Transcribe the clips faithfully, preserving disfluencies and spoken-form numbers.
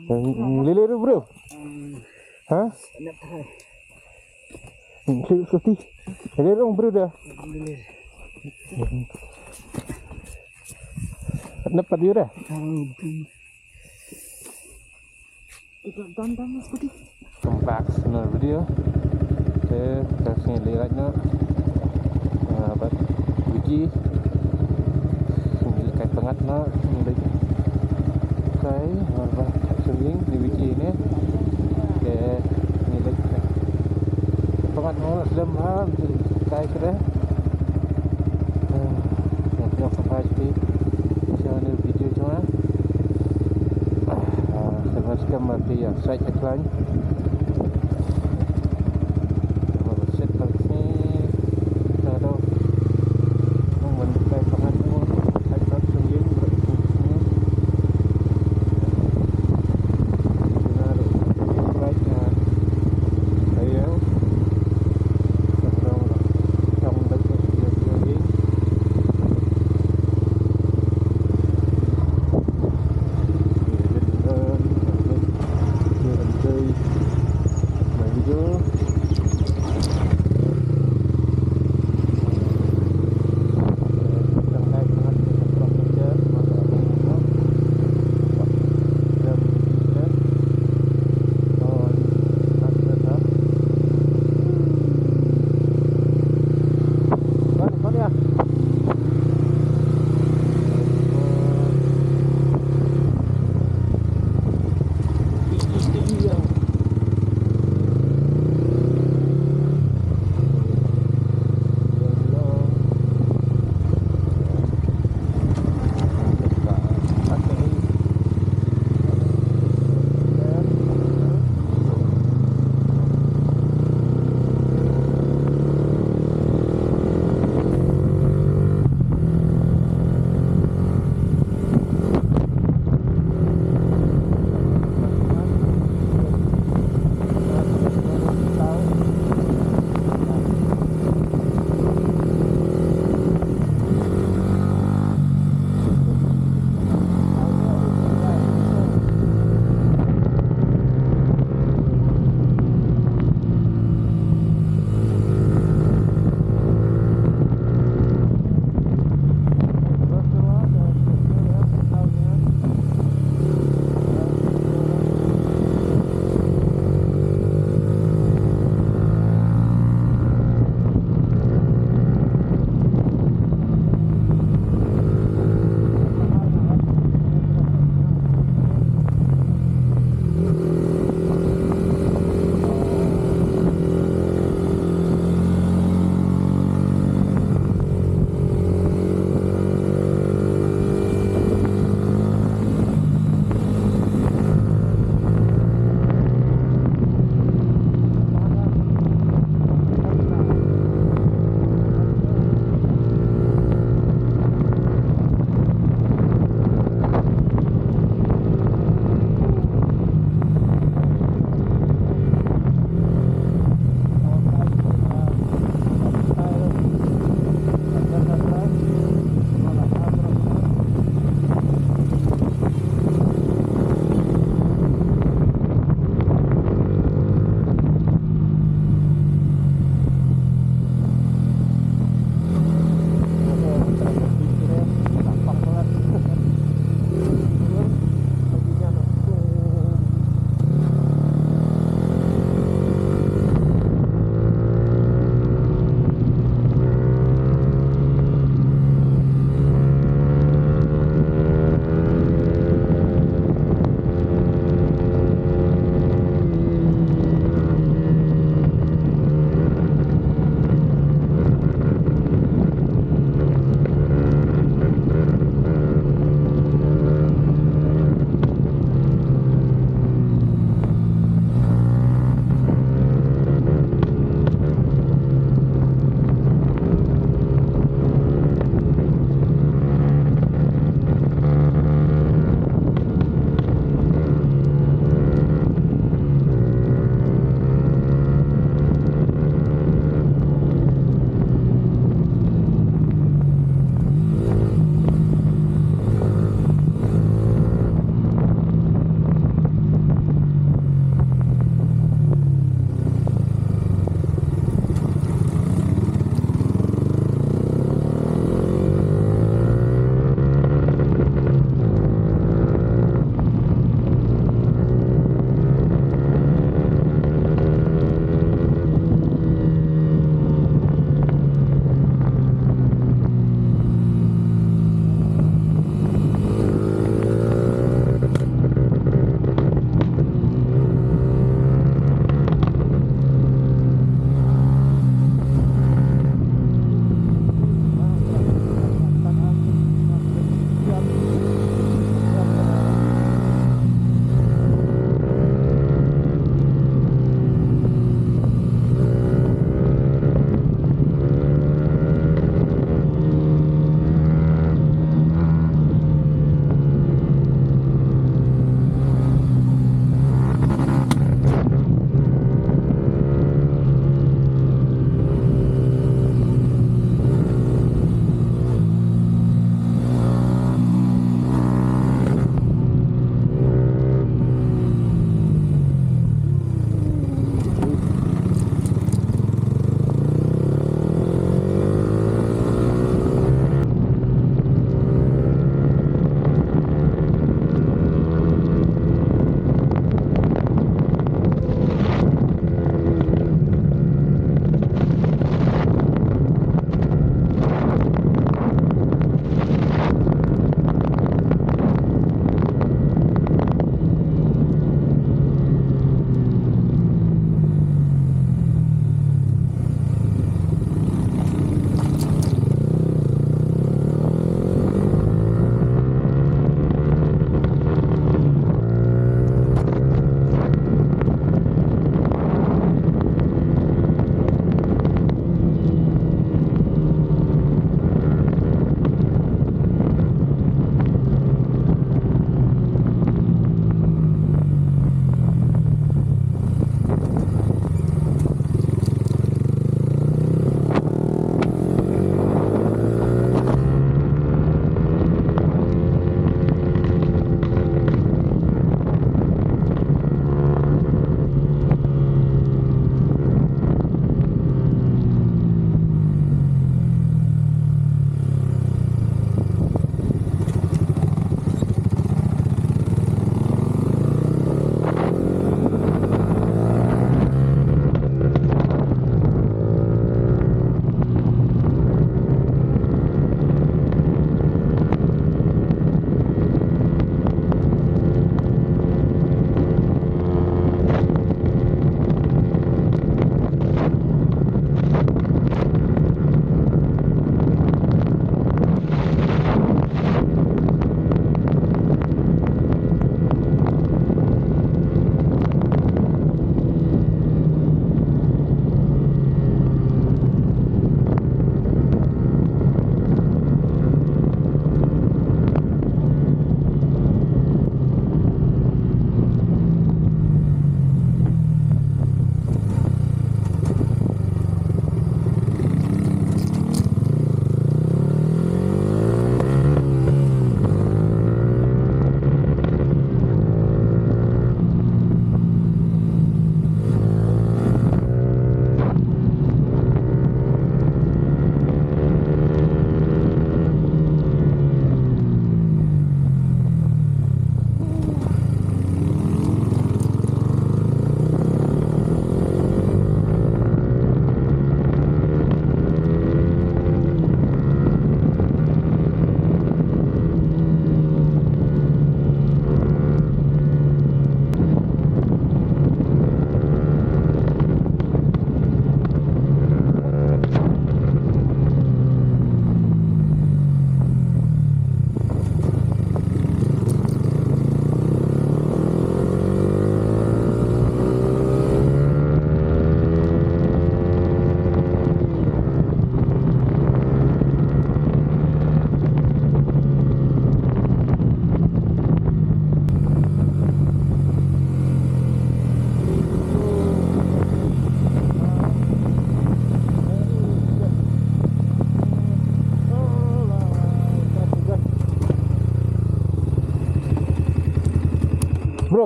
Lele ruh bro. Ha? Lele ruh kati. Lele ruh bro da. Nap pat yu da. Welcome back to another video. Te ka sngi lei lait na. Ah, bad wiki. Ngi leit kai pyngngad na, ngi leit kai, mar ba ka swimming ni wiki ne. Te ngi leit kai pyngngad na, slem ha, ngi leit kai kre. Ah, ngi leit kai kre. Sha ni video jong nga. Ah, khlem skhem ma phi ïa sait ïa khlaiñ.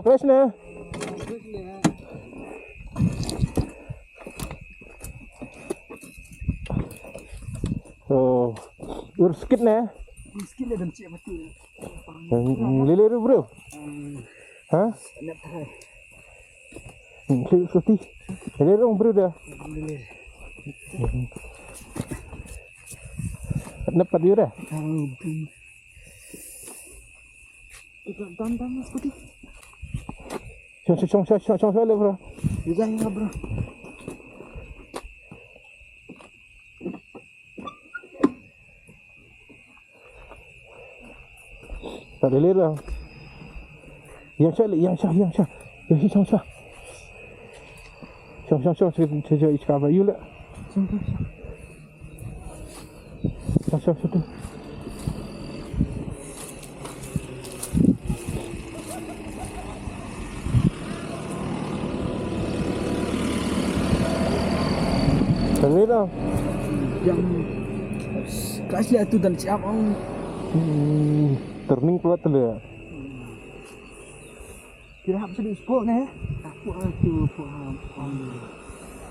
Fresh ne? Oh, ur skit ne? Skit ne dam cik mati. Lele ru bro. Ha? Nak try. Lele ru skit. Lele ru bro dah. Lele. Dapat dia dah. Kita dam dam scooty. Shong shong shong shong shong shong le bro. Jangan bro. Tak ada lera. Yang sha, yang sha, yang sha. Yang sha, yang sha. Shong shong shong shong shong shong shong shong. Kami dah. Yang kasih tu dan siap ang. Hmm, turning pula tu le. Kira hap sini sport ne. Aku ah tu sport ah.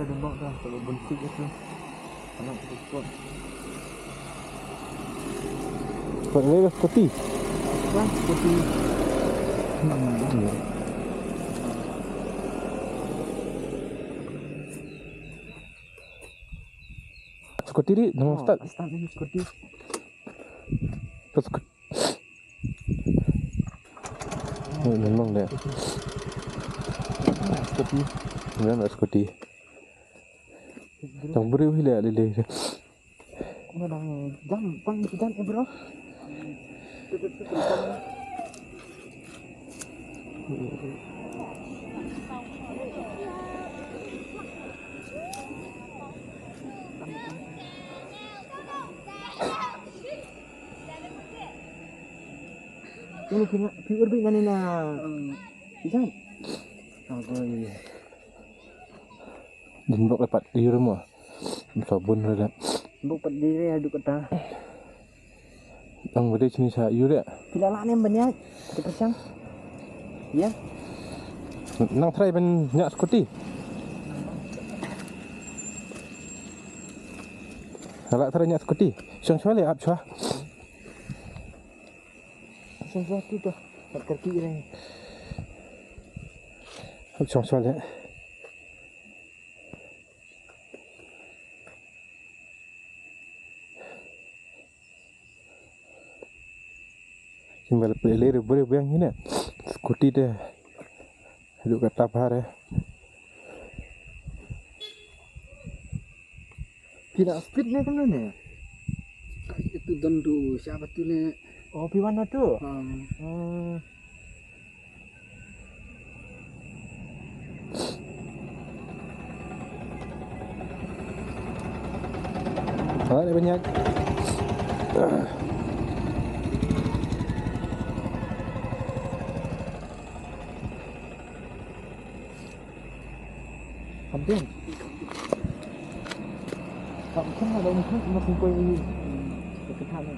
Ka dembak dah kalau bentuk itu. Anak sport. Sport ni dah seperti. Kan seperti. Hmm. Scooty di, nama start? Start ni scooty. Pas scooty. Oh, memang deh. Scooty. Memang scooty. Yang beri wih le le le. Mana dang jam pang jam eh bro. Ini kena pure bi ngani na. Isan. Apa ini? Din bok lepat yur mo. Sabun rada. Bok pat diri adu kata. Ang bade sini sa yur ya. Pila la nem banyak. Kita pasang. Ya. Nang try ban nyak scooty. Ala try nyak scooty. Sang shuwa le ap shuwa. Sang shuwa tu tu. Kat kerki re. Ap sang shuwa le. Kimbal pele re bore bang hina. Scooty te. Aduh kata pare. Pina speed ne kan ne. Itu don tu siapa tu ne. Oh, piwan tu. Hmm. Hmm. Alright, everyone. Kampion. Kampion ada mungkin masih kau ini. Dekat sana.